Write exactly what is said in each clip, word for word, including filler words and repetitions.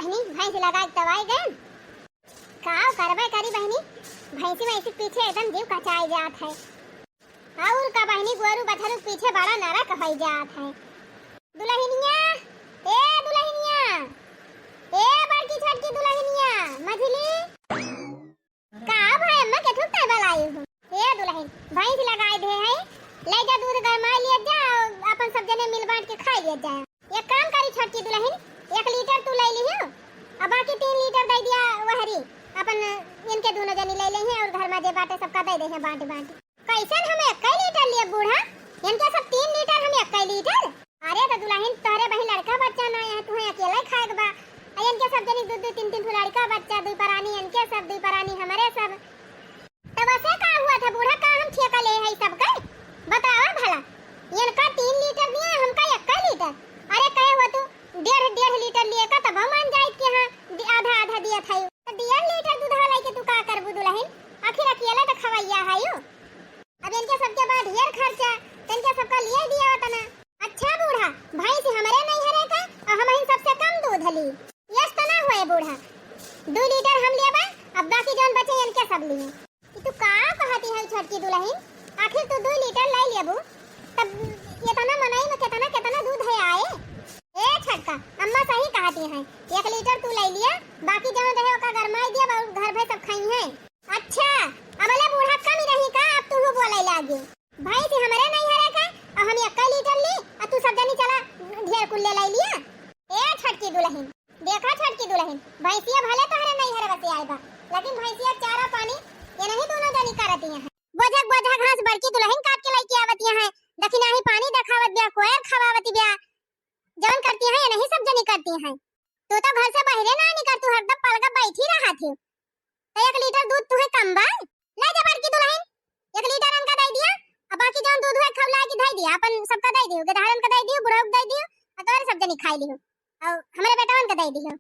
बहिनी, भैंस लगाइ के तब आइ गए। का करबे करी बहिनी, भैंसी वैंसी पीछे एकदम जीव कचाइ जात है। और का बहिनी, गोरू बछरू पीछे बड़ा नरक होइ जात है। दुलहिनिया, ए दुलहिनिया, ए बड़की छोटकी दुलहिनिया, मझिली। का भाई अम्मा, केथुक ताई बलाई हो? ए दुलहिन, भैंस लगाइ दे है, लै जा दूध गरमाइ लिया जा, अपन सब जने मिल बाँट के खाइ लिया जा। एक काम करी छोटकी दुलहिन, एक लीटर तू लै लिहियो, अब बाकी तीन लीटर दै दिया वहरी, अपन इनके दूनो जनी लै लेइहैं और घर मा जे बाटे सबका दै देइहैं बाँट बाँट। कैसन हम एक्कै लीटर लिए बूढ़ा, इनके सब तीन लीटर हम एक्कै लीटर? अरे तो दुलहिन तोहरे बहिन लड़का बच्चा ना है, तुहे अकेले खाए के बा, आ इनके सब जनी दू दू तीन तीन ठो लड़का बच्चा, दुई परानी इनके सब, दुई परानी हमरे सब। तब ऐसे का हुआ था बूढ़ा, का हम ठेका ले है सबके? बतावा भला, इनका तीन लीटर दिए, हमका एक्कै लीटर। अरे कहे हुआ तू डेढ़, डेढ़ लीटर लिए का तब मान जाइत कि हाँ, दि-, आधा, आधा दिया था। तो डेढ़ लीटर दूधवा लेके तू का करबू दुलहिन? आखिर अकेला तो खवैया है यू। अब इनके सबके बाद ढेर खर्चा, तो इनके सबका लिए दिया होता ना। अच्छा बूढ़ा, भैंस हमरे नहीं हरे का, और हम ही सबसे कम दूध ली। यस तो ना हुए बूढ़ा, दो लीटर हम लेबा, अब बाकी जौन बचे इनके सब लिए। ई तू का कहती है छोटकी दुलहिन? आखिर तू दो लीटर लै लेबू, तब इतना मनई में कितना, कितना दूध है आए? ए छोटका, अम्मा सही कहती हैं, एक लीटर तू लै लिया, बाकी जौन रहे ओका गरमाई दिया, और घर भर सब खाई हैं। अच्छा, अब ले बूढ़ा कम ही रही का, अब तू बोले लागे। भैंस हमरे नहीं हरे का, और हम एक्कै लीटर ली, और तू सब जनी चला ढेर कुल्ले लै लिया। ए छोटकी दुलहिन, देखा छोटकी दुलहिन, भैंसिया भले तोहरे नहीं हरे बसे आए बा, लेकिन भैंसिया चारा पानी ये नहीं दोनों जनी करती हैं। बोझक बोझा घास बड़की दुलहिन काट के लेके आवती हैं, दखिनाही पानी देखावत बिया, कोयर खवावती बिया, जौन करती हैं ये नहीं सब जनी करती हैं। तू तो घर से बाहरे ना निकर, तू हरदम पलगा बैठी रहत है। तो एक लीटर दूध तुहे कम बा? लै जा बड़की दुलहिन, एक लीटर इनका दै दिया, अब बाकी जौन दूध हुए खौला के दै दिया, अपन सबका दै दियो, गदहरन का दै दियो, बुढ़ऊ का दै दियो, और तोहरे सब जनी खाई लियो, और हमरे बेटवन का दै दियो।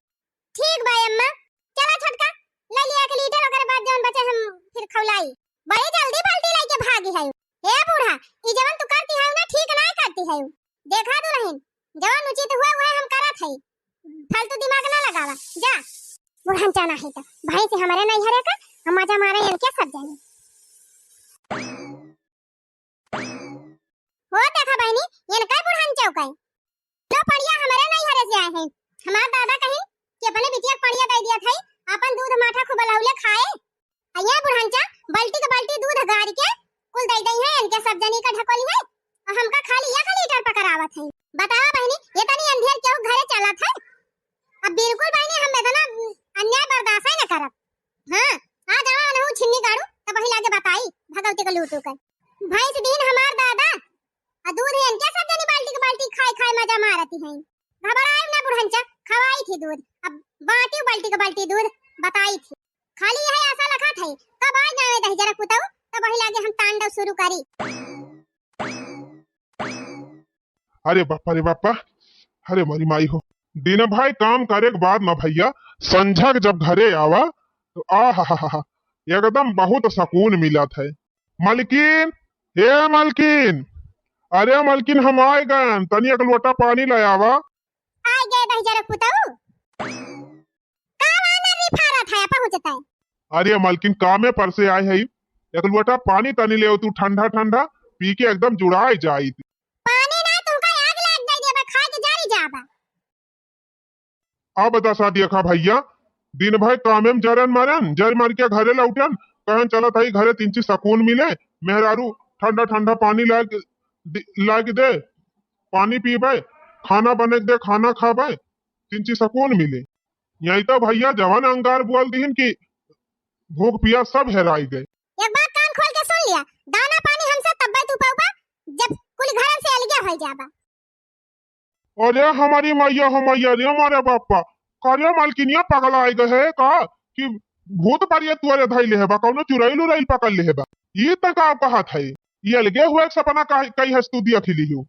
ठीक बा अम्मा, चला छोटका, लै लिया एक लीटर, ओकरे बाद जौन बचे हम फिर खौलाई। बड़ी जल्दी बाल्टी लेके भागी है। हे बूढ़ा, ई जवन तू करती है ना, ठीक नाय करती है। देखा दुलहिन, जवन उचित हुआ वह हम करत है, फालतू दिमाग ना लगावा, जा। बुढ़न चाना है तो भैंस हमरे नहीं हरे का, हम मजा मारे इनके सब जनी। हो देखा बहिनी, इनका बुढ़न चौका है। लो पड़िया हमरे नहीं हरे से आए हैं। हमार दादा कहीं कि अपने बिटिया के पड़िया दै दिया था, अपन दूध माठा खूब लौले खाए। आ ये बुढ़नचा बाल्टी के बाल्टी दूध गार के कुल दै दै है, इनके सब जनी का ढकोली है, और हमका खाली एक लीटर पकड़ावत है। बतावा बहिनी, ये तनी अंधेर केहू घरे चलत है? अब बिल्कुल बहिनी हम इतना अन्याय बर्दाश्त ही न करब। हाँ, आ जावा उनहु छिन्नी गाड़ू, तब वही लागे बताई भगवती को लूटू कर। भैंस दीन हमार दादा, आ दूध इनके सब जनी बाल्टी के बाल्टी खाए खाए मजा मारती हैं। घबराए ना बुढ़नचा, खवाई थी दूध, अब बाटी बाल्टी के बाल्टी दूध बताई थी। खाली यह आशा लखत है, कब आ जावे दहिजरा पुतऊ, तब वही लागे हम तांडव शुरू करी। अरे बापा रे बापा, अरे मोरी माई हो। दिन भाई काम करे के बाद ना भैया, संझा के जब घरे आवा तो आ हा हा हा, एकदम बहुत सुकून मिलत है। मलकिन, ए मलकिन, अरे मलकिन हम आए गए, तनी एक लोटा पानी ले आवा। आए गए दहिजरा पुतऊ। का वानर री फारत है, पहुँचत है। अरे मलकिन, कामे पर से आए है, एक लोटा पानी तनी ले तू, ठंडा ठंडा पी के एकदम जुड़ाए जाई। पानी ना, तुमका आग लाग जाई, देबा खा के जारी जाबा। अब दसा देखा भैया, दिन भर कामे में जरन मरन, जर मार के घरे लौटन, कहन चलत हई घरे तिनची सकून मिले, मेहरारू ठंडा ठंडा पानी लाग दि-, लाग दे, पानी पीबे, खाना बने के दे, खाना खाबे, तिनची सकून मिले। यही तो भैया जवान अंगार बोल दिहिन कि भूख पियास सब हेराई गए। एक बात कान खोल के सुन लिया, दाना पानी हमसे तब्बे तू पउबा, जब कुल घरन से अलगे हो जाबा। अरे हमारी मैया हो मैया रे, हमारे बापा, करे मलकिनिया पगला आइ गए है का कि भूत परिया तुअरे धइले है बा, कौनो चुरैल उरैल पकड़ ले है बा। ई त का कहत है, ई अलगे हुए के सपना का, कई हस तू दिया खिली हो।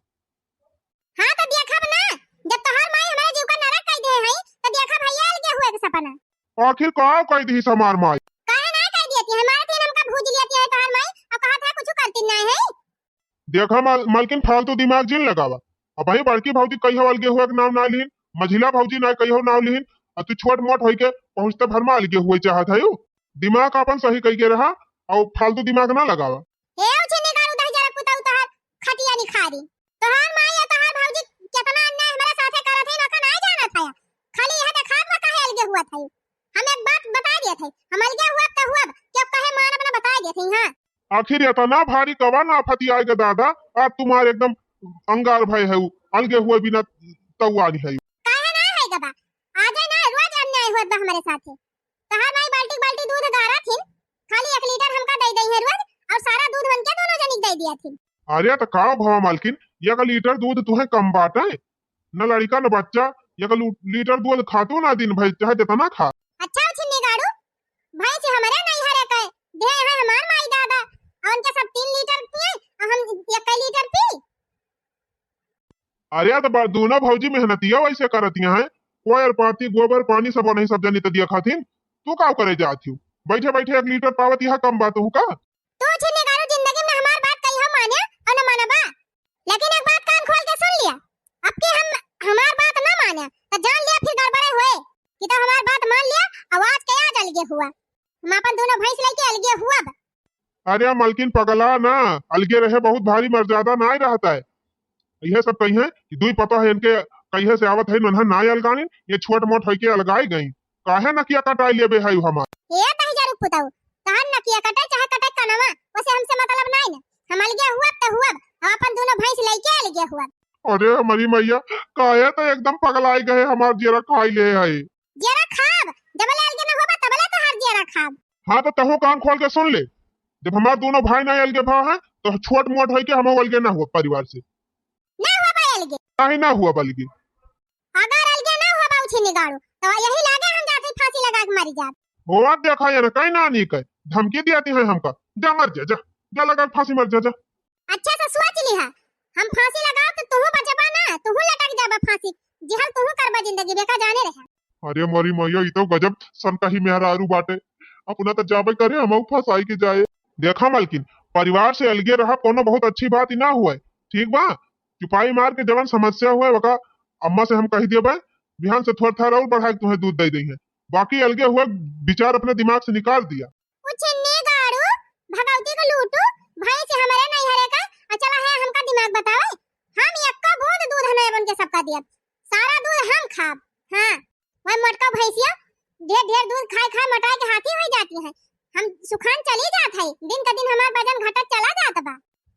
हाँ, तो देखब ना, जब तोहार माई हमारे जीव का नरक कई दे है, तो देखब भैया अलगे हुए के सपना। आखिर का कई दी हमार माई? काहे ना कई दियती है? मारे तीन हमका भूज लियती है तोहार माई, अब कहा था कुछ करती नहीं है। देखा माल-, मालकिन, फालतू दिमाग जिन लगावा। अब भाई बड़की भौजी कहियो अलगे हुए के नाम ना लिहिन, मझिला भौजी ना कहियो नाम लिहिन, अउ तू छोट मोट होइके पहुँचते भर मा अलगे हुए चाहत है। दिमाग आपन सही कइके रहा अउ फालतू दिमाग ना लगावा। हे उछिन्नी गाड़ू दही जरा पुताऊ तोहार खटिया निखारी। तोहार माई या तोहार भौजी केतना अन्याय हमरे साथे करत है, ना का नाय जानत है। खाली यह देखात बा काहे अलगे हुआ था। हम एक बात बताइ दिया था, हम अलगे हुआ त हुआ, क्यों कहे मान अपना बताइ दिया था। हाँ। आखिर एतना भारी कवन आफत आइगे दादा, आज तुम्हार एकदम अंगार भय है, अलगे हुए बिना तउआनी है। काहे ना है गबा, आज है ना रोज अन्याय होत बा हमरे साथे। तहार माई बाल्टी बाल्टी दूध गारा थिन, खाली एक लीटर हमका दे दई है रोज, और सारा दूध उनके दोनों जनी के दे दिया थिन। अरे त का भवा मालकिन, एक लीटर दूध तुहे कम बाटे? न लड़िका न बच्चा, एक लू-, लीटर दूध खातू ना दिन भर, चाहे जितना खा। अच्छा उछिन्नी गाड़ू, भैंस हमरे नैहरे के, दे है हमार माई दादा, और उनके सब तीन लीटर पिए, और हम एक लीटर पी। अरे, त बा-, दूनो भौजी मेहनतिया वैसे करतिया हैं, कोयर पाती, गोबर पानी सब नहीं सब जनी त दिया खातिन, तू का करे जात हियो? बैठे बैठे एक लीटर पावत यह कम बात हूँ का? तू छिन्नी गारू जिंदगी में हमार बात कहियो माने और न मानबा, लेकिन एक बात कान खोल के सुन लिया, अब के हम हमार बात न माने त जान लिया फिर गड़बड़े हुए कि तो हमार बात मान लिया, आवाज के आज अलगे हुआ, हम अपन दोनों भैंस लेके अलगे हुआ। अरे मलकिन पगला ना, अलगे रहे बहुत भारी मर्यादा नाय रहत है। यह सब कही है कि दुई पतोह इनके कहिए से आवत है, नन्हा नाय अलगानी, ये छोट मोट है के अलगाई गई। काहे नकिया कटाई लेबे है हमार? ए तही जरू पुताऊ, तहन नकिया कटे चाहे कटे कनवा, ओसे हमसे मतलब नाय न। हम अलगे हुआ त हुआ, हम अपन दोनों भैंस लेके अलगे हुआ। अरे हमारी मैया, काहे तो एकदम पगलाई गए, हमार जेरा खाई ले है। जेरा खाब, जबले अलगे न होबा तबले तोहार जेरा खाब। हाँ तो तहु कान खोल के सुन ले, जब हमार दोनों भाई ना अलगे भा है तो छोट मोट होई के हम अलगे ना हुआ परिवार से। ना हुआ बा अलगे। नहीं ना हुआ बल्कि। अगर अलगे ना हुआ बा उछिन्नी गाड़ू तो यही लागे हम जाते फांसी लगा के मरी जाब। होआ देखा ये ना कहीं ना नहीं कहे धमकी दिया ती है हमका, जा मर जा, जा, जा लगा के फांसी मर जा, जा। अच्छा से सोच लिहा, हम फांसी लगाब त तुहू बचबा ना, तुहू लटक जाबा फांसी, जिहल तुहू करबा जिंदगी बेका जाने रहे। अरे मोरी मैया, ई तो गजब सन कही मेहरारू बाटे, अपना त जाबे करे, हमहू फंसाई के जाए। देखा मलकिन, परिवार से अलगे रहा कोनो बहुत अच्छी बात ही ना हुए, ठीक बा? चुपाई मार के जवन समस्या हुए वका अम्मा से हम कही देबे, बिहान से थोड़ा थार और बढ़ा के तुम्हें दूध दे देंगे, बाकी अलगे हुए विचार अपने दिमाग से निकाल दिया। उछिन्नी गाड़ू, भगवती को लूटू, भैंस हमरे नैहरे का, आ चला है हमका दिमाग बतावे। हम एक्को बूंद दूध नहीं बन के सबका दियब, सारा दूध हम खाब। हाँ, वह मोटका भैंसिया ढेर ढेर दूध खाए खाए मोटाए के हाथी हो जाती है। हम सुखान चली जात है, दिन का दिन हमार वजन घटत चला जात बा।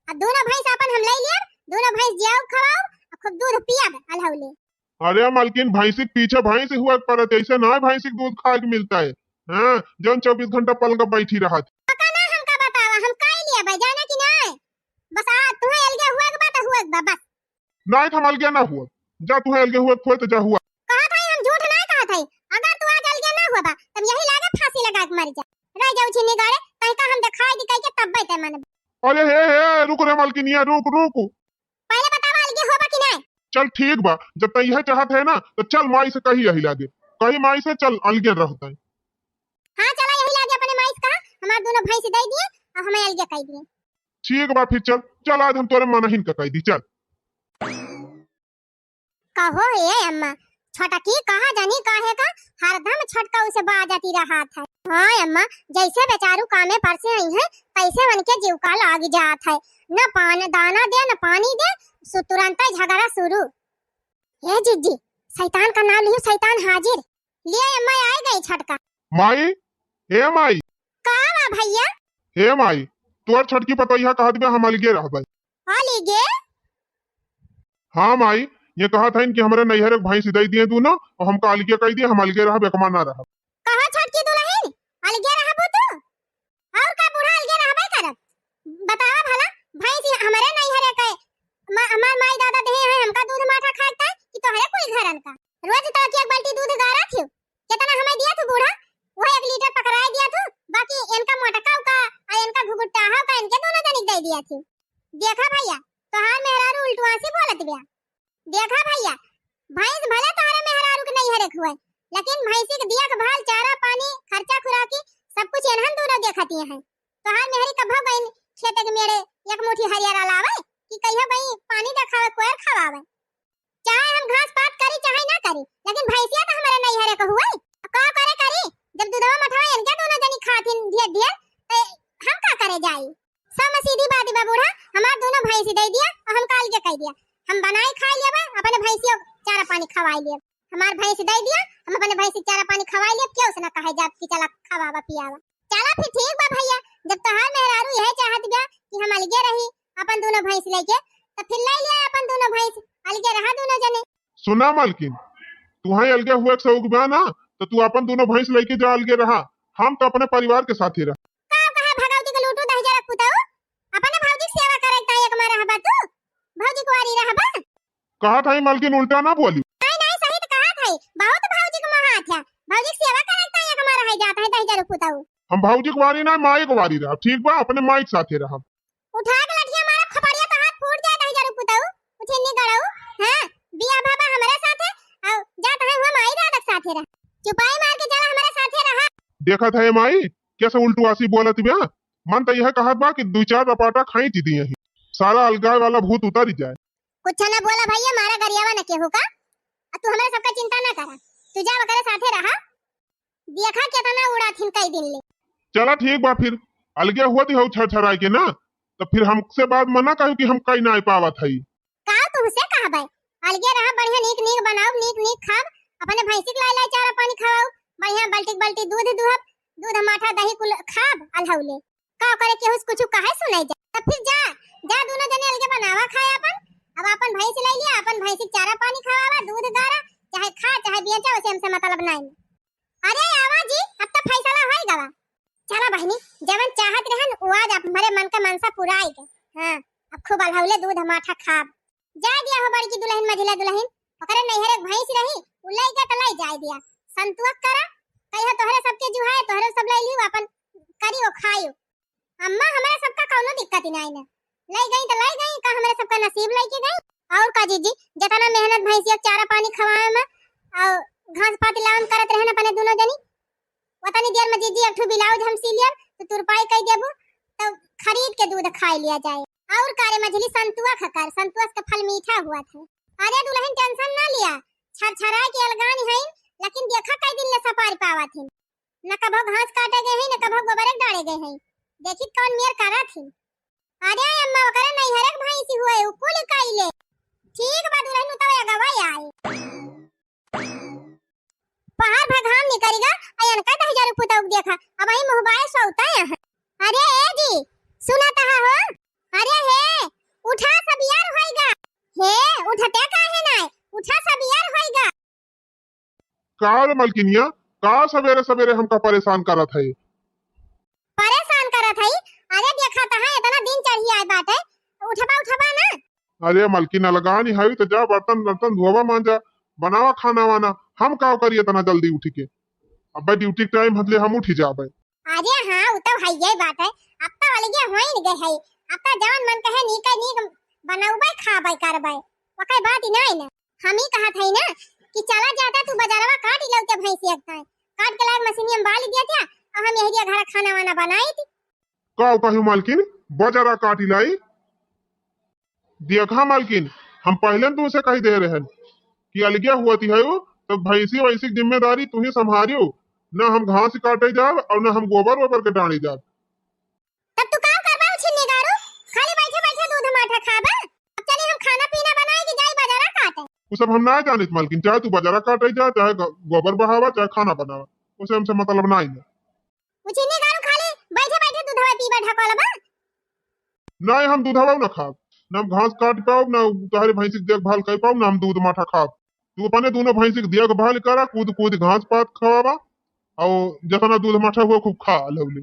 अब दोनों भैंस अपन हम ले लियब, दोनों भैंस जियाऊ खवाऊ, आ खूब दूध पियब अलहौले। अरे मलकिन, भैंसी के पीछे भैंस हुआ के पड़त, ऐसे ना भैंसी के दूध खाए के मिलता है। हाँ, जौन चउबीस घंटा पलंग पे बैठी रहत। पता ना हमका बतावा, हम काई लिया बा, जाने कि नहीं? बस आ, तुहे अलगे हुआ के बा त हुआ के बा, बस। नहीं, हम अलगे ना हुआ। जा, तुहे अलगे हुआ के होए तो जा हुआ। कहा था हम झूठ नहीं कहा था, अगर तू आज अलगे ना हुआ बा, तब यही लागे फांसी लगा के मर जा। रह जाऊ छिन्नी गाड़े, कहीं का हम दिखाई दी कहीं के तब्बे ते मन। अरे हे, हे, रुक रे मलकिनिया, रुक, रुक। पहले बतावा, अलगे होबा कि नाय? चल ठीक बा, जब तै इहे चाहत है ना, तो चल माई से कही यही लागे। कही माई से, चल अलगे रहते हैं। हाँ, चला यही लागे अपने माई से कहा, हमार दोनों भैंस दे दिए और हमें अलगे कह दिए। ठीक बा, फिर चल, चल आज हम तोरे मनहिन का कह दी, चल। कहो ए अम्मा, छोटकी कहा जानी काहे का हरदम छोटका उसे बाजती रहत है। हाँ अम्मा, जैसे बेचारू कामे पर से आई है, तैसे उनके जीव का लाग जात है। न पान दाना दे, न पानी दे, सु-, तुरंत ही झगड़ा शुरू। हे जिज्जी, शैतान का नाम लियो, शैतान हाजिर। लिए अम्मा, आई गई छोटका। माई, ए माई। का बा भैया? ए माई, तोर छोटकी पतोहिया कहत बा हम अलगे रहबै। अलगे? हाँ माई, ये कहत हइन कि हमरे नैहर एक भैंस दे दिए दोनों और हमका अलगे कह दिए, हम अलगे रहब, एकमा ना रहब। कहा छोटकी दुल्हन, अलगे रहबू तू? और का बूढ़ा अलगे रहबे करब? बतावा भला, भैंस हमरे नैहरे के, मा-, हमार माई दादा देहे हैं हमका दूध माठा खाए के कि तोहरे कुल घरन का? रोज तो एक बाल्टी दूध गारा थियो, कितना हमें दिया तू बूढ़ा, वह एक लीटर पकड़ाए दिया तू, बाकी इनका मोटका का आ इनका घुघुट्टाहा का इनके दोनों जनिक दे दिया थी। देखा भैया, तोहार मेहरारू उल्टुआसी बोलत बिया। देखा भैया, भैंस भले तोहरे मेहरारू के नैहरे के हुए, लेकिन भैंसी के देखभाल, चारा पानी, खर्चा खुराकी सब कुछ एनहन दोनों देखतिए हैं। तोहार मेहरी कभो गईन खेते के मेड़े एक मुट्ठी हरियर लावे कि कहियो गई पानी देखावे, कोयर खवावे। चाहे हम घास पात करी चाहे ना करी, लेकिन भैंसिया तो हमारे कई हरे को हुए? का करे करी? जब दूधवा मठवा इनके दोनों जनी खातिन ढेर ढेर, ते हम का करे जाई? सब में सीधी बात बा बूढ़ा, हमार दोनों भैंसी दे दिया और हमका अलगे कह दिया। हम बनाई खाई लेबे, अपने भैंसियों चारा पानी खवाई लेब। हमार भैंस दे दिया, हम अपने भैंसी चारा पानी खवाई लेब, केहू से ना कहे जाब कि चला खवावा पियावा। चला फिर ठीक बा भैया, जब तोहार मेहरारू यह चाहत बा कि हम अलगे रही अपन दोनों भैंस लेके, तो फिर ले लिया अपन दोनों भैंस, अलगे रहा दोनों जने। सुना मालकिन, तुहाई अलगे हुए के शौक बा ना, तो तू अपन दोनों भैंस लेके जा, अलगे रहा, हम तो अपने परिवार के साथे रह। का कहा भगवती के लूटू दहिजरा पुताऊ, अपने भौजी के सेवा करे ताई एक मारे हबा तू, भौजी कुआरी रहबा। कहा था मालकिन, उल्टा ना बोली। नहीं, नहीं, सही तो कहा था, बहुत भौजी के मोहात है, भौजी के सेवा करे ताई एक मारे है जात है दहिजरा पुताऊ। हम भौजी कुआरी ना, माई कुआरी रह, ठीक बा, अपने माई के साथे रह। उठा के लठिया मारब, खपड़िया तो हाथ फूट जाए, दहिजरू पुतऊ, उठिन्नी गड़ऊ। हाँ, बियाह बाबा हमरे साथे, और जात है हुआ माई दादा के साथे रह। चुपाई मार के चला हमरे साथे रहा। देखत है माई, कैसे उल्टू आसी बोलत बा। मन तो यह कहत बा कि दू चार रपाटा खींच दी यही, सारा अलगाए वाला भूत उतर जाए। कुछ ना बोला भैया, मारा गरियावा न केहू का। अब तू हमरे सबका चिंता ना करा, तू जा ओकरे साथे रहा। देखा केतना उड़ाथिन कई दिन ले। चला ठीक बा, फिर अलगे हुआ थी हऊ छरछराए के ना, तो फिर हमसे बात मना कहू कि हम कई ना पावत हई। का तुमसे कहबे, अलगे रहा, बढ़िया नीक नीक बनाओ, नीक नीक खाब, अपने भैंसी के लाई लाई चारा पानी खवाओ, बढ़िया बल्टी के बल्टी दूध दुहब, दूध माठा दही कुल खाब अलहौले। का करे केहू से कुछ कहे सुनाई जा, तब फिर जा, जा दोनों जने अलगे बनावा खाए अपन। अब अपन भैंस ले लिया, अपन भैंस के चारा पानी खवावा, दूध गारा, चाहे खा चाहे बेचा, उसे हमसे मतलब नहीं। अरे आवा जी, अब तो फैसला होई गवा। चला बहिनी, जवन चाहत रहन, उ आज हमरे मन का मनसा पुराई गए। हाँ, अब खूब अलहौले दूध माठा खाब। जाए दिया हो बड़की दुल्हन, मझिला दुल्हन, ओकरे नैहर एक भैंस रही, उ लई गए तो लई जाए दिया। संतुआ करा, कहिया तोहरे सबके जुहाए, तोहरे सब लई लियो, अपन करियो खाइयो। अम्मा, हमरा सबका कौनो दिक्कत ही नाई ना। लई गई तो लई गई, का हमरा सबका नसीब लई के गई? और का जीजी, जितना मेहनत भैंसिया के चारा पानी खवावे में और घास पात लावे में करत रहन अपने दोनों जनी, उतनी देर में जीजी एक ठो ब्लाउज हम सी लियन, तो तुरपाई कई देबू, तो खरीद के दूध खाई लिया जाए। और का रे मझली, संतुआ खकर, संतुआ के फल मीठा हुआ था। अरे दुल्हन, टेंशन ना लिया, छरछराए के अलगानी है, लेकिन देखा कई दिन ले सपार पावा थे। न कभो घास काटे गए हैं, न कभो गोबरे डाले गए हैं। देखी कौन मेर करत ही। अरे अम्मा, ओकरे नैहरे के भैंसी हुए, उ कुल कइले। ठीक बा दुल्हन, उ तो अगवा आए। पहाड़ भगवान निकल गा, अयन का दहिजरू पुतौक देखा, अब ही मुहबाए सोता है। अरे ए जी, सुना तहा हो? अरे हे, उठा सब यार होइगा। हे, उठते काहे नाय? उठा सब यार होइगा। का रे मलकिनिया, का सबेरे सबेरे हमका परेशान करत है? परेशान करत है? अरे देखा तहा इतना दिन चढ़ी आए बाटे, उठबा उठबा ना। अरे मलकिन, अलगानी है तो जा बर्तन बर्तन धोवा मांजा, बनावा खाना वाना, हम का करी इतना जल्दी उठ के? अब्बे ड्यूटी टाइम हतले हम उठी जाबे। अरे हाँ, उ तो हइये बात है, अब तो अलगे होइन गए है, अब तो जवन मन कहे नीक नीक बनौबे खाबे करबे, ओकर बात ही नहीं ना। हम ही कहत हई ना कि चला जाता तू बजारवा काट लौटे भैंसी एक दाई। काट के लायक मशीनिया में बाल दिया था, और हम यही दिया घर खाना वाना बनाई थी। का कहू मालकिन, बजारा काट लाई? देखा मालकिन, हम पहले तुमसे कही दे रहन कि अलगिया हुआ थी है वो, तो भैंसी वैसी की जिम्मेदारी तू ही संभालियो, ना हम घास काटे जाब और ना हम गोबर वोबर के डाले जाब। तब तू का करबा उछिन्नी गारू? खाली बैठे बैठे दूध माठा खाबा? अब चली हम खाना पीना बनाए कि जाई बजारा काटे? वो सब हम ना जानित मालकिन, चाहे तू बजारा काटे जा, चाहे ग-, गोबर बहावा, चाहे खाना बनावा, उसे हमसे मतलब ना ही है। उछिन्नी गारू खाली बैठे बैठे दूधवा पीबा ढकोलबा? नहीं, हम दूधवा ना खाब, ना हम घास काट पाओ, ना तोहरे भैंसी की देखभाल कर पाओ, ना हम दूध माठा खाब। तू अपने दोनों भैंसी की देखभाल करा, कूद कूद घास पात खवावा, और जितना दूध माठा हुआ खूब खा लवली।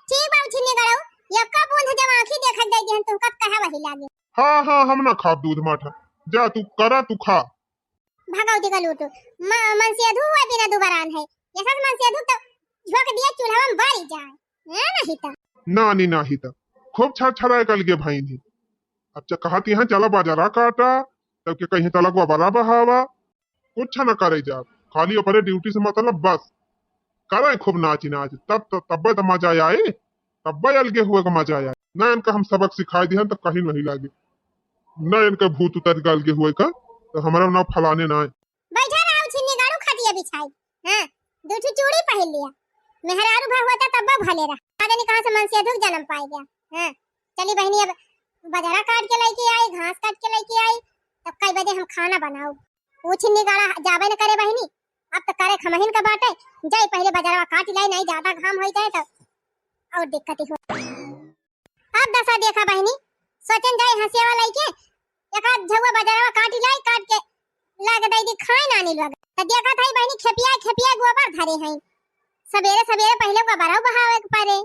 ठीक बा उछिन्नी गड़ऊ, यक्का बूंद जब आँखी देखत जाई दिहन तो कब कहे वही लागे। हाँ हाँ, हम ना खाब दूध माठा, जा तू करा, तू खा। भगवती का लूटू, म-, मनसेधु हुआ बिना दुबरान है, यशस मनसेधु तो झोंक दिया चूल्हा में बारी जाए, है नहीं तो। नानी नाही त खूब छरछराए कल के भईन ही। अब च-, कहत यहाँ चला बाजारा काटा, तब के कहीं तला गोबरा बहावा, कुछ न करे जा, खाली अपने ड्यूटी से मतलब बस। करे खूब नाची नाच, तब तो, तब्बे तो मजा आए, तब्बे अलगे हुए का मजा आए। ना इनका हम सबक सिखाए दिहन तो कहीं नहीं लागे, ना इनका भूत उतर के अलगे हुए का, तो हमारा ना फलाने ना है। बैठा रहा उछिन्नी गाड़ू खटिया बिछाई। हाँ, दू ठो चूड़ी पहिर लिया। मेहरारू भा होता तब भले रहा। का जानी कहाँ से मनसेधू क जनम पाइ गया। हाँ, चली बहिनी, अब बजरा काट के लइके आई, घास काट के लइके आई, तब कई बजे हम खाना बनाउब। ऊ छिन्नी गाड़ा जाबे न करे बहिनी, अब त करे क हमहिन क बाटे, जाई पहिले बजरवा काटि लाई, नाहीं ज्यादा घाम होइ जाए त अउर दिक्कत ही हो। अब दसा देखा बहिनी, सोचेन जाई हँसियावा लइके, एक आध झउआ बजरवा काटि लाई, काट के लाग दइ दी खाए नानी लोग। त देखत हई बहिनी, खेपिया खेपिया गोबर धरे हई, सबेरे सबेरे पहिले गोबरवा बहावे क परे।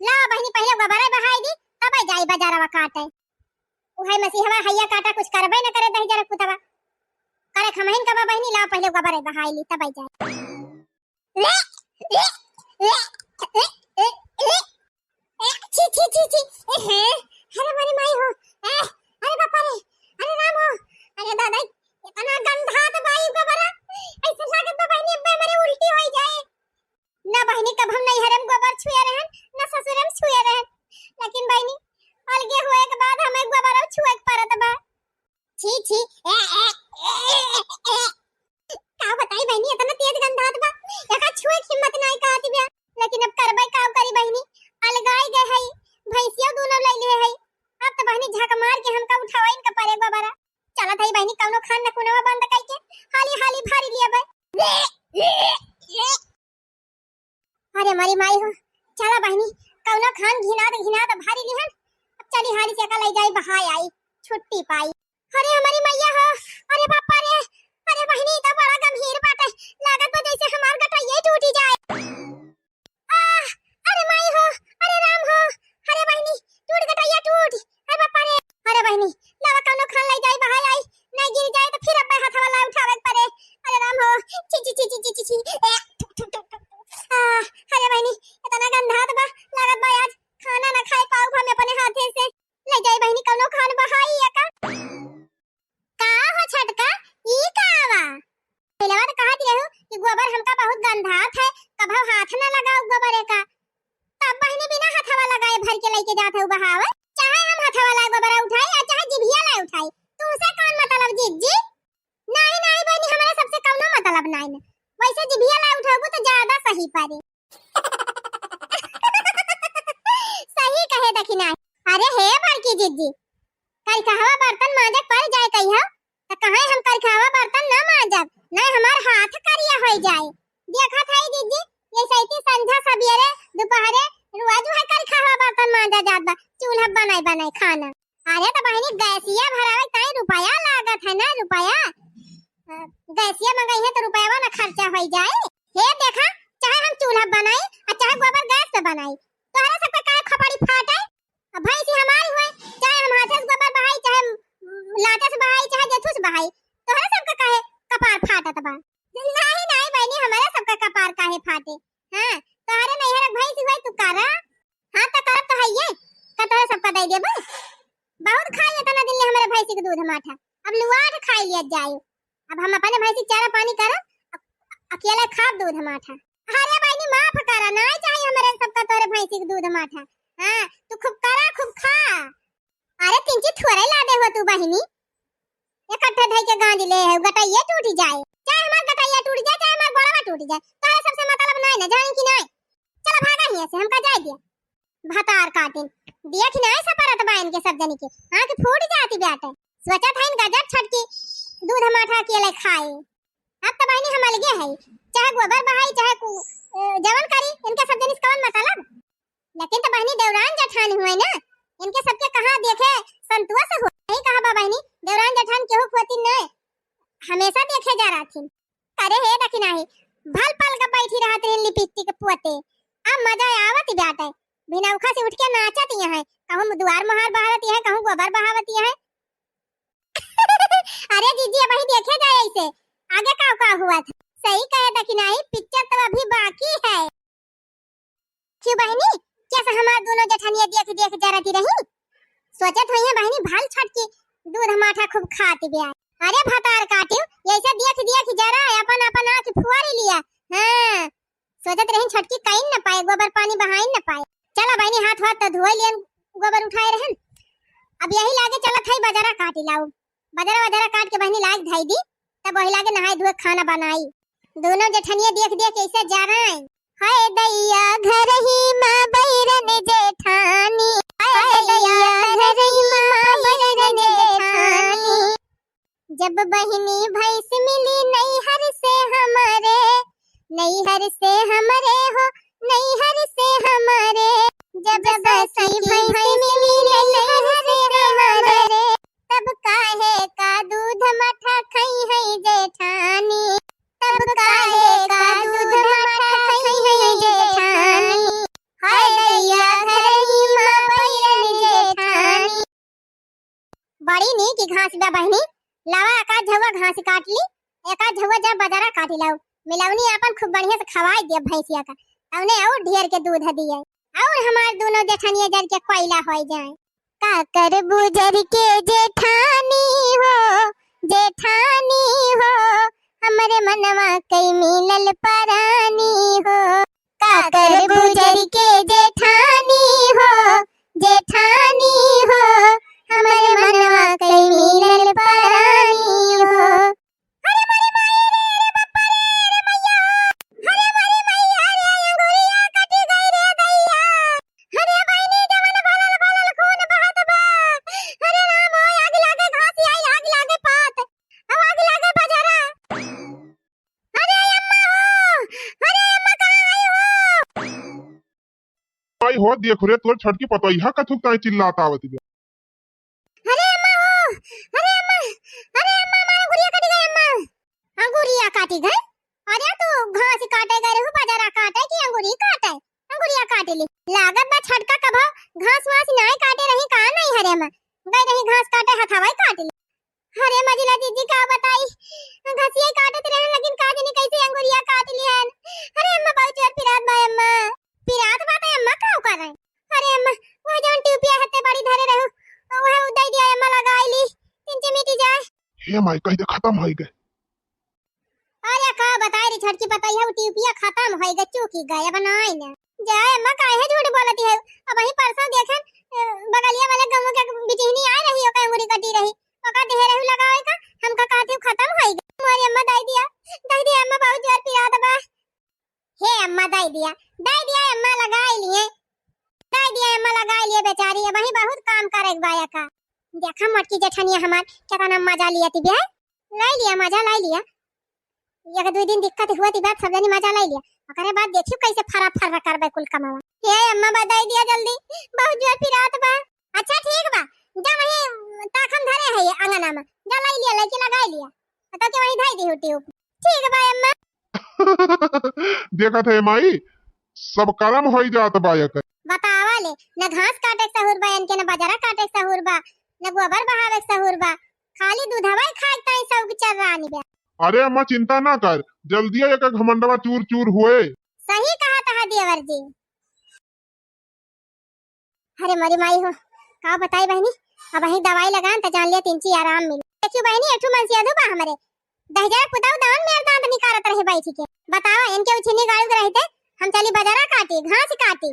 ला बहिनी, पहिले गोबरवा बहाइ दी, तब जाई बजरवा काटे। उहइ मसीहवा हइया काटा कुछ करबइ न करे दहिजरा क पुतवा। करे क हमहिन क बा बहिनी, ला पहिले गोबरवा बहाइ ली, तब जाई। छी, छी, छी, छी। ए, हे, अरे मोरी माई हो। ए, अरे बापा रे, अरे राम हो। अरे दादा, एतना गंधात बा ई गोबरा। अइसे लागत बा बहिनी, अब्बे हमरे उल्टी होइ जाए। ना बहिनी, कब हम नइहरे म गोबर छुए रहन, ना ससुरे म छुए रहन। लेकिन बहिनी, अलगे होए के बाद हमें गोबर छुए के परत बा। छी, छी, ए, ए, ए, ए, ए। का बताई बहिनी, एतना तेज गंधात बा, एका छुए के हिम्मत नाई कहत बा। लेकिन अब करबे का करी बहिनी, अलगाई गए हई, भैंसिया दूनो लइ ले हई। अब त बहिनी झक मार के हमका उठावइन क परे गोबरा। चलत हई बहिनी, कउनो खान न कुनवा बंद कइके हाली हाली भारी लिया बे। अरे मरी माई हो, चला बहिनी, कउनो खान घिनात घिनात भारी लिहन। अब चली हाली से एका लइ जाई बहाय आई, छुट्टी पाई। अरे हमरी मइया हो, अरे बापा रे, अरे बहिनी, ई त बड़ा गंभीर बाटे, लागत बा जइसे हमार गटइये टूटी जाए। आह, अरे माई हो, अरे राम हो, अरे बहिनी, टूट गटइया टूट, अरे बापा रे, अरे बहिनी, लावा कउनो खान लइ जाई बहाय आई, नाहीं गिर जाए त फिर अब्बे हथवा ला उठावे के परे। अरे राम हो, छी, छी, छी, छी, छी, ए, थु, थु, थु, थु, थु। आ, अरे बहिनी, एतना गंधात बा, लागत बा आज खाना ना खाए पाउब हम अपने हाथे से। लइ जाई बहिनी, कउनो खान बहाई एका। का हो छटका, ई का बा? पहिले त कहत रहू कि गोबर हमका बहुत गंधात है, कभउ हाथ ना लगाउब गोबरे का। तब बहिनी बिना हथवा लगाए भर के लइके जात हउ बहावे। चाहे हम हथवा लाए गोबरा उठाई, आ चाहे जिभिया लाए उठाई, तुमसे कउन मतलब जिज्जी? नाहीं, नाहीं बहिनी, हमरा सबसे कउनो मतलब नाहीं न। वइसे जिभिया लाए उठउबू त ज्यादा सही परी। सही कहे दखिनाही। अरे हे बड़की जिज्जी, करिखवा बर्तन माँजे क परि जाए कहियो, त कहइ हम करिखवा बर्तन न माँजब, नाहीं हमार हाथ करिया होइ जाए। देखत हई जिज्जी, ये सइती संझा सबेरे दुपहरे रोज उहइ करिखवा बर्तन माँजा जात बा, चूल्हा बनाई बनाई खाना। अरे त बहिनी, गैसिया भरावे ताई रुपया लागत है ना, रुपया। अ, गैसिया मंगइहे त रुपयवा न खर्चा होइ जाए। हे देखा, चाहे हम चूल्हा बनाई, आ चाहे गोबर गैस पे बनाई, तोहरा सबके काहे खोपड़ी फाटे? अब भैंसी हमारी हुए, चाहे हम हाथे से गोबर बहाई, चाहे लाटे से बहाई, चाहे जेथू से बहाई, तोहरा सबके काहे कपार फाटत बा? नाहीं, नाहीं बहिनी, हमारे सबके कपार काहे फाटे? हाँ, तोहरे नैहर के भैंसी हुए, तू करा। हाँ, त करब त हइये, का तोहरे सबका दइ देबे? बहुत खाई एतना दिन ले हमरे भैंसी के दूध माठा, अब लुआठ खाई लिया जाए। अब हम अपने भैंसी के चारा पानी करब, अ-, अकेले खाब दूध माठा। अरे बहिनी माफ करा, नाहीं चाही हमरे सबका तोहरे भैंसी के दूध माठा। हाँ, तू खूब करा, खूब खा। अरे तिनची थोड़े लादे हो तू बहिनी, इकट्ठे धइ के गाँज ले है, गटइये टूट जाए, चाहे हमार गटइया टूट जाए, चाहे हमार गोड़वा टूट जाए, तोहरे सबसे मतलब नाहीं ना, जानी कि नाहीं? चला भागा हियाँ से, हमका जाए दिया। भतार काटिन, देख नाहीं सपरत बा इनके सब जनी के, आँख फूट जाती बाटे। सोचत हइन गजब छटकी दूध माठा अकेले खाए। अब त बहिनी हम अलगे हई, चाहे गोबर बहाई, चाहे कु-, अ, जवन करी, इनके सब जनी से कवन मतलब? लेकिन त बहिनी देवरान जेठान हुए ना, इनके सबके कहाँ देखे संतोष हो। यही कहा बा बहिनी, देवरान जेठान केहू खोती न हमेशा देखे जा रहथिन। अरे हे दखिनाही, भल पल के बैठी रहत रही लिपस्टिक पोते। अब मजा आवत बाटे। भिनौखा से उठ के नाचत यहाँ, कहूँ दुआर मोहार बहारत यहाँ, कहूँ गोबर बहावत यहाँ। अरे जीजी, अबही देखे जाए ऐसे, आगे का का हुआ था। सही कहे दखिनाही, पिक्चर तो अभी बाकी है। क्यों बहिनी, कैसे हमार दोनों जेठनिया देख देख जरती रही? सोचत होइहैं बहिनी, भल छटकी दूध माठा खूब खाती बिया। अरे भतार काटियो, ऐसे देख देख जरा, अपन अपन आँख फुआरी लिया। हाँ, सोचत रही छटकी कहीं न पाए, गोबर पानी बहाई न पाए। चला बहिनी, हाथ वाथ तो धोए लियन, गोबर उठाए रहन। अब यही लागे चलत है बजरा काटी लाऊ। बजरा वजरा काट के बहिनी लाग धई दी, तब वही लागे नहाए धोए खाना बनाई। दोनों जेठनिया देख देख कैसे जा रहे हैं। हाय दैया घरही मा बैरन जेठानी, हाय दैया घरही मा बैरन जेठानी। जब बहिनी भैंस मिली नैहर से हमरे, नैहर से हमरे हो, नैहर से हमरे। जब सखी भैंस मिली नैहर से हमरे, तब काहे का दूध मठा खई है जेठानी, तब काहे का दूध मठा खई है जेठानी। हाय दैया घरही मा बैरन जेठानी। बड़ी नीक घास बा बहिनी, लावा एकाध झउआ घास काट ली, एकाध झउआ जा बजारा काटी लाओ, मिलौनी आपन खूब बढ़िया से खवाई दिया भैंसिया का, तौने और ढेर के दूध दिए, और हमार दोनों जेठनिया जर के कोयला हो जाए। का करबू जर के जेठानी हो, जेठानी हो, हमरे मनवा कई मिलल परानी हो। का करबू जर के जेठानी हो, जेठानी हो, हमरे मनवा कई मिलल परानी हो। अरे मोरी माई रे, अरे बापा रे, अरे मैया, अरे मोरी मैया रे, अंगुरिया कटी गई रे दैया। अरे बहिनी, जवन भरल भरल खून बहत बा। अरे राम हो, आग लागे घास आई, आग लागे पात, अब आग लागे बजरा। अरे अम्मा हो, अरे अम्मा कहाँ आई हो? आई हो, देख रे, तोर छोटकी पतोहिया कथुक ताई चिल्लात आवत बा। अरे अम्मा हो, अरे अम्मा, अरे अम्मा, हमार अंगुरिया कटी गई अम्मा। अंगुरिया काटी गई? अरे तू घास काटे गए रहू, बजारा काटे कि अंगुरी काटे? अंगुरिया काट ली। लागत बा छटका कभो घास वास नाय काटे रही, का नैहरे मा गई रही घास काटे, हथवा ही काट ली। अरे मझिला जीजी का बताई, घसिया काटत रहे, लेकिन का जानी कैसे अंगुरिया काट लिहन। अरे अम्मा, बहुत जोर पिरात बा अम्मा। पिरात बा त अम्मा का करे? अरे अम्मा, वह जौन टिउपिया हत्ते बड़ी धरे रहू, वह उदय दिया अम्मा, लगाई ली, तिनचे मिटी जाए। हे माई, कही दे खतम होई गए। अरे का बताई रे छोटकी पतोहिया, उ टिउपिया खतम होई गए, चूकी गए, अब नाई ना। जाए अम्मा, काहे झूठ बोलती है? अब वही परसों देखेन, अ, बगलिया वाले गाँव के बिटिहनी आए रही, ओकर अंगुरी कटी रही, ओका देहे रहू लगावे का, हमका कहती हूँ खतम होई गए। मोरी अम्मा, दई दिया, दई दिया अम्मा, बहुत जोर पिरात बा। हे अम्मा, दई दिया, दई दिया अम्मा, लगाई लिए, दई दिया अम्मा, लगाई लिए बेचारी, अब वही बहुत काम करे के बा एका। देखा मोटकी जेठनिया हमार केतना मजा लिया ती बे, लाई लिया मजा, लाई लिया। एक दुई दिन दिक्कत हुआ ती बात, सब जनी मजा लाई लिया, ओकरे बाद देखियो कैसे फरा फरा करबे कुल कमावा। हे अम्मा, बा दई दिया जल्दी, बहुत जोर पिरात बा। अच्छा ठीक बा, जा वही ताखन धरे है अंगना मा, जा लाई लिया, लइके लगाई लिया, तो के वही धई दी टिउप। ठीक बा अम्मा। देखत है माई, सब करम होई जात बा एकर। बतावा ले, न घास काटे के सहूर बा इनके, न बजरा काटे के सहूर बा, न गोबर बहावे के सहूर बा, खाली दूधवा ही खाए के ताई सब चर्रानी बा। अरे अम्मा, चिंता ना कर, जल्दिया एकर घमंडवा चूर चूर होए। सही कहत हा देवर जी। अरे मोरी माई हो, का बताई बहिनी, अब वही दवाई लगान त जान लिया तिनची आराम मिले। देखियो बहिनी, एक ठो मनसेधू बा हमरे, दहिजरा पुताऊ दान मेर दांत निकारत रहे बैठ के। बतावा, इनके उछिन्नी गाड़ू के रहते हम चली बजारा काटी, घास काटी।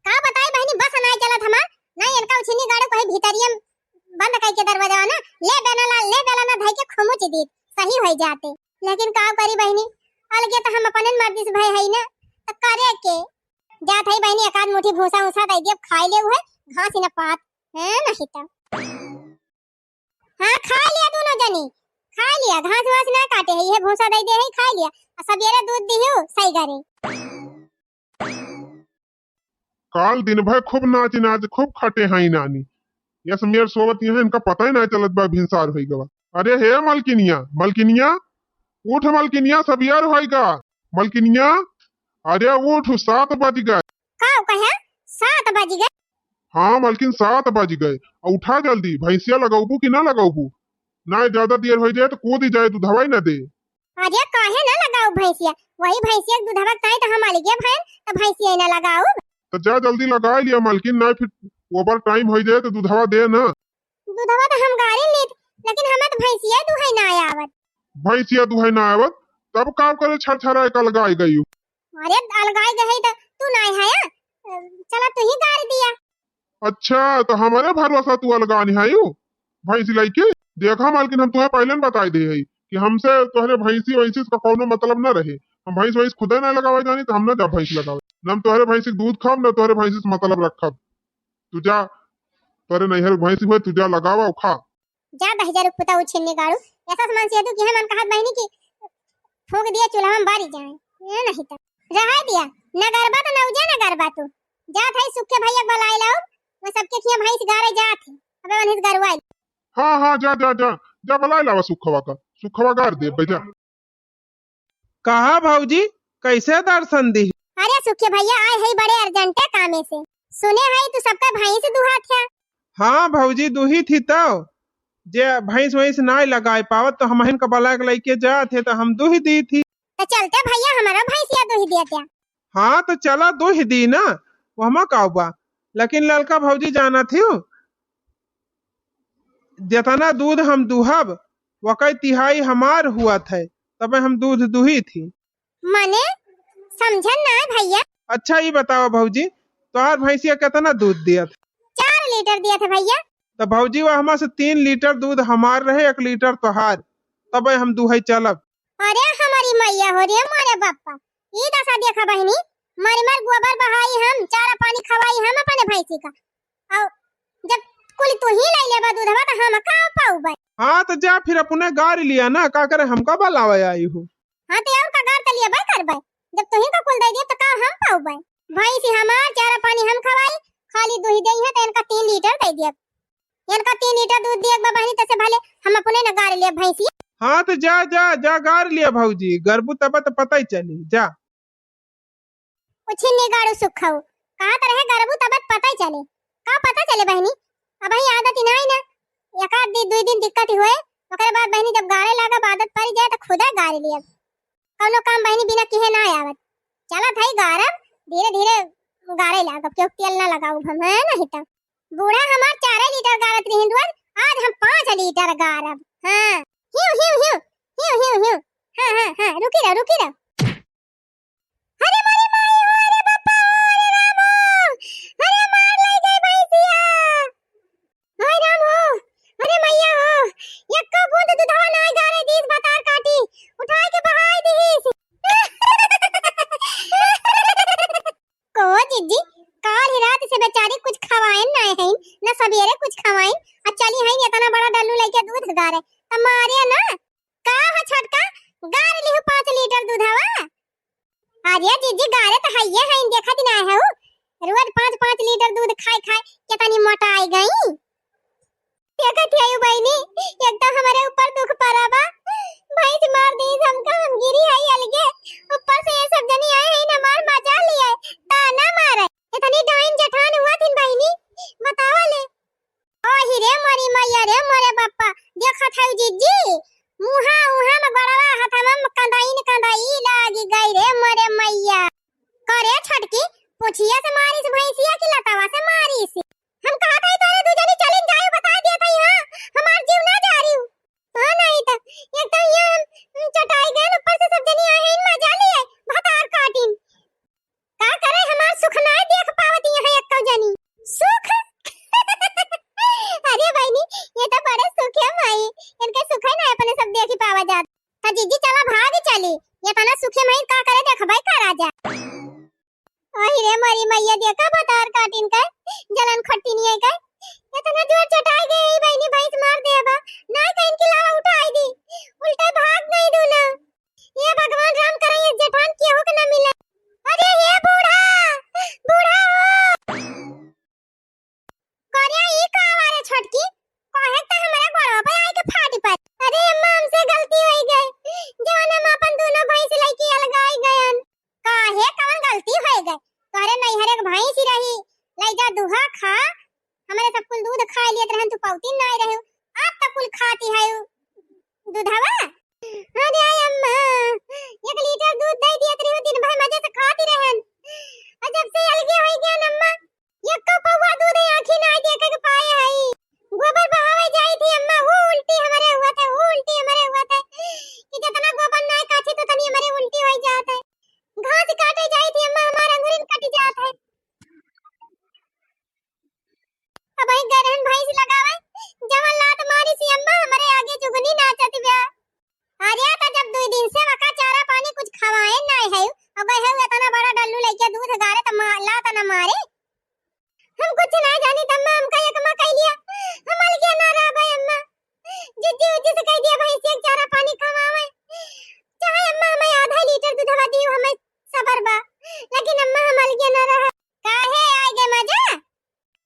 का बताई बहिनी, बस नाई चलत हमार, नाई इनका उछिन्नी गाड़ू कहीं भीतरिया बंद कई के दरवाजा ना, ले बेना ला, ले बेला ना धई के खुमुच दीत, सही होई जाते। लेकिन का करी बहिनी, अलगे त हम अपने मर्जी से भय है ना, त करे के। जात है बहिनी, एक आध मुट्ठी भूसा उसा दे दिया, खाई ले उहे घास ही ना पात, हैं, नहीं तो। हाँ, खा लिया दोनों जनी, खा लिया, घास वास ना काटे है, ये भूसा दे दे है, खा लिया, और सबेरे दूध दियो सही करे। काल दिन भर खूब नाच नाच, खूब खटे हैं नानी, यस मेर सोवत यहाँ, इनका पता ही ना चलत बा भिनसार होई गवा। अरे हे मलकिनिया, मलकिनिया, उठ मलकिनिया, सबेर होई गा। मलकिनिया, अरे उठ, सात बज गए। का कहे? सात बज गए? हाँ मलकिन, सात बज गए। आ उठा जल्दी, भैंसिया लगौबू कि ना लगौबू? ना ज्यादा देर हो जाए तो कूद जाए, दूधवा ही ना दे। अरे काहे ना लगाऊ भैंसिया? वही भैंसिया के दूधवा ताई तो हम अलगे भैन, तो भैंसिया ही ना लगाऊ। तो जा जल्दी लगा लिया मलकिन, ना फिर ओवर टाइम हो जाए तो दूधवा दे ना। दूधवा तो हम गाड़ी लीत, लेकिन हमें तो भैंसिया दुहाई ना आवत। भैंसिया दुहाई ना आवत, तब का करे छरछराए का लगाई गई? अरे अलगाई गई तो तू ना है, चला तू ही गाड़ी दिया। अच्छा, तो हमारे भरोसा तू अलगानी है यू? भैंसी लइके? देखा मालकिन, हम तुम्हें पहले न बताई दे है कि कि हमसे तोहरे भैंसी वैंसी का कौनो मतलब ना रहे। हम भैंस वैंस खुदे ना लगावे जानी, तो हम ना जा भैंस लगावे। ना हम तोहरे भैंसी के दूध खाब, ना तोहरे भैंसी से मतलब रखब। तू जा, तोहरे नैहर के भैंसी हुए, तू जा लगावा और खा। जा बहिजर पुता उछिन्नी गाड़ू, ऐसा सामान से तू कि हम कहत बहिनी कि फूंक दिया चूल्हा में बारी जाए, ये नहीं तो रहा दिया। न गरबा तो न उजा न गरबा तू। जात है सुखे भैया के बलाए लाओ, वो सबके खिया भैंस गारे जात है, अबे वनिस गरवाई। हाँ, हाँ, जा, जा, जा, जा बलाए लावा सुखवा का, सुखवा गार दे, जा। कहा भौजी, कैसे दर्शन दी? अरे सुखे भैया आए है बड़े अर्जेंटे कामे से, सुने है तू सबका भैंस दुहात है। हाँ भौजी, दुही थी तो, जे भैंस वैंस नाय लगाए पावत तो हमहिन का बलाए के लइके जात है तो हम दुही दी थी। तो चलते भैया हमारा भैंसिया दुही दिया क्या? हाँ तो चला दुही दी ना, वहमा का बा। लेकिन ललका भौजी जाना थी, जितना दूध हम दुहब वकई तिहाई हमार हुआ थे, तबे हम दूध दुही थी। मने समझन ना भैया। अच्छा ये बतावा भौजी, तोहार भैंसिया कितना दूध दिया था? चार लीटर दिया था भैया। तो भौजी वहमा से तीन लीटर दूध हमार रहे, एक लीटर तोहार, तबे हम दुहई चलब। अरे हमारी मैया हो रे मोरे बापा, ई दशा देखा बहिनी, मर मर गोबर बहाई हम, चारा पानी खवाई हम अपने भैंसी का। और जब कुल तू ही ले लेबा दूधवा तो हम का पाउबे? हाँ तो जा फिर अपने गार लिया ना, का करे हमका बलावे आई हो। हाँ तो और का गार तो लिया बे करबे, जब तू ही का कुल दे दिया तो का हम पाउबे? भैंसी हमार, चारा पानी हम खवाई, खाली दुही दे है तो इनका तीन लीटर दे दिया। इनका तीन लीटर दूध दिए बा बहिनी, तसे भले हम अपने न गार लिया भैंसी। हाँ तो जा जा जा गार लिया भौजी, गरबू तब तो पता ही चली। जा। उछिन्नी गाड़ू सुखऊ, कहा तो रहे गरबू तब तो पता ही चले। का पता चले बहिनी, अब ही आदत ही नहीं ना, एक आध दिन दुई दिन दिक्कत ही होए, ओकरे बाद बहिनी जब गारे लागब आदत पड़ जाए तो खुदा गार लिया। कौनो काम बहिनी बिना किहे ना आवत। चलत हई गारब, धीरे धीरे गारे लागब, केहू तेल ना लगाऊ हम, है नहीं तो। बूढ़ा हमार चारे लीटर गारत रहिन रोज, आज हम पाँच लीटर गारब। हाँ, हिउ, हिउ, हिउ, हिउ, हिउ, हिउ। हाँ, हाँ, हाँ, रुकी रह, रुकी रह। अरे मोरी माई हो, अरे बापा हो, अरे राम हो, अरे मार ले गई भैंसिया। हाय राम हो, अरे मैया हो, एको बूंद दुधवा नाय गारे दीस, भतार काटी, उठाए के बहाई दीस। को जिज्जी, काल ही रात से बेचारी कुछ खवाइन नाय है, न सबेरे कुछ खवाइन, आ चली है इतना बड़ा डल्लू लेके दूध गारे, त मारे ना। का हो छोटका, गार लिहु पाँच लीटर दूधवा? अरे जीजी, गारे तो हइये हइन, देखत ना हउ, रोज पाँच पाँच लीटर दूध खाए खाए केतनी मोटाई गई। देखत हउ बहिनी, एक तो हमरे ऊपर दुख पड़ा बा, भैंस मार दीस हमका, हम गिरी हई अलगे, ऊपर से ये सब जनी आए हइन हमार मजा लिया, ताना मारे। इतनी डाइन जेठान हुआ थिन बहिनी, बतावा ले। ओही रे मोरी मैया रे मोरे बापा, देखत हउ जीजी, मुहा उहा में गड़वा हथवा में कंदाइन कंदाई लागी गई रे मोरे मैया। करे छोटकी, पोछिया से मारिस भैंसिया की लतावा से मारिस? हम कहत हई तोरे दू जनी चलिन जायु, बताइ दिया था यहाँ, हमार जीव ना जा रही हूँ। हाँ नहीं तो, एक तो यहाँ हम चटाई गए, ऊपर से सब जनी आए हैं, मजा लिए, भतार काटिन। का करे, हमार सुख नाय देख पावत यहाँ एक्को जनी। सुख? अरे बहिनी, ये तो बड़े सुख है माई, इनके सुख है ना अपने सब देखी पावा जात। हाँ जीजी, चला भाग चली, ये तना सुख है माई, का करे देखबे का राजा। ओही रे मोरी मैया, देखा भतार काटिन का, जलन खट्टी नहीं है का, इतना जोर चटाई गए बहिनी, भैंस मार देबा, ना कहीं के लावा उठाई दी, उल्टे भाग गई दूना। हे भगवान राम, करे ये जेठान केहू के ना मिले। अरे हे बूढ़ा, बूढ़ा हो। करे ई का आवा रे छोटकी? काहे त हमरा गोड़वा पे आइके फाटी पड़ी। अरे अम्मा, हमसे गलती होइ गई, जवन हम अपन दोनों भैंस लइके अलगाई गयन। काहे, कवन गलती होइ गई? तोहरे नैहरे के भैंस ही रही, लइ जा दुहा खा, हमरे सब कुल दूध खाइ लियत रहन, तू पौती नाय रहे, अब त कुल खाती है उ दूधवा। अरे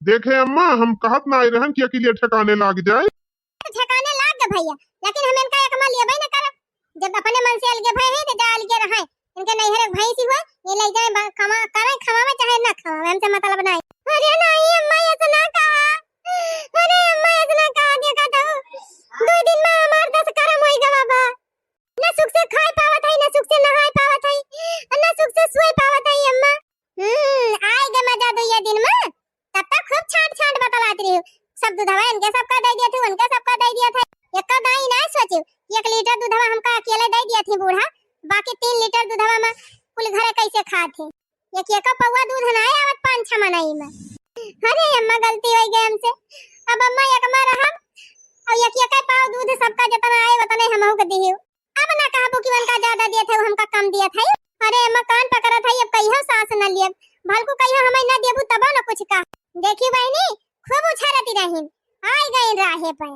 देखे अम्मा, हम कहत नाहीं रहन कि अकेले ठेकाने लाग जाए। तो ठेकाने लाग गए भैया, लेकिन हम इनका एक मा लेबे न करब। जब अपने मन से अलगे भए हैं तो जा अलगे रहे। इनके नैहर एक भैंसी हुआ, ये ले जाए बा-, कमा, करे खवावे चाहे ना खवावे, हमसे मतलब नहीं। अरे नहीं अम्मा, ऐसा ना कहा। अरे अम्मा, ऐसा ना कहा, देखा तो दो दिन मा हमार दस करम होई गवा बा। ना सुख से खाए पावत है, ना सुख से नहाए पावत है, और ना सुख से सोए पावत है अम्मा। हम्म, आए गे मजा दुइये दिन मा। तब तक खूब छांट छांट बतलात रही। सब दूधवा इनके सबका दे दिया थे, उनके सबका दे दिया थे। एक दाई ना सोची, एक लीटर दूधवा हमका अकेले दे दिया थी बूढ़ा, बाकी तीन लीटर दूधवा मा कुल घरे कैसे खात है। एक एक पौवा दूध ना आवत पाँच छह मनई मा। अरे अम्मा, गलती हो गई हमसे। अब अम्मा एक मा रहब, और एक एक पाव दूध सबका जितना आए उतने हमहू के दिहियो। अब ना कहबू कि उनका ज्यादा दिया थे, हमका कम दिया थे। अरे अम्मा, कान पकड़त है, अब कहियो सास न लियब, भलकू कहियो हमें न देबू तबो न कुछ कह। देखी बहनी, खूब उछारती रही, आई गई राहे पर।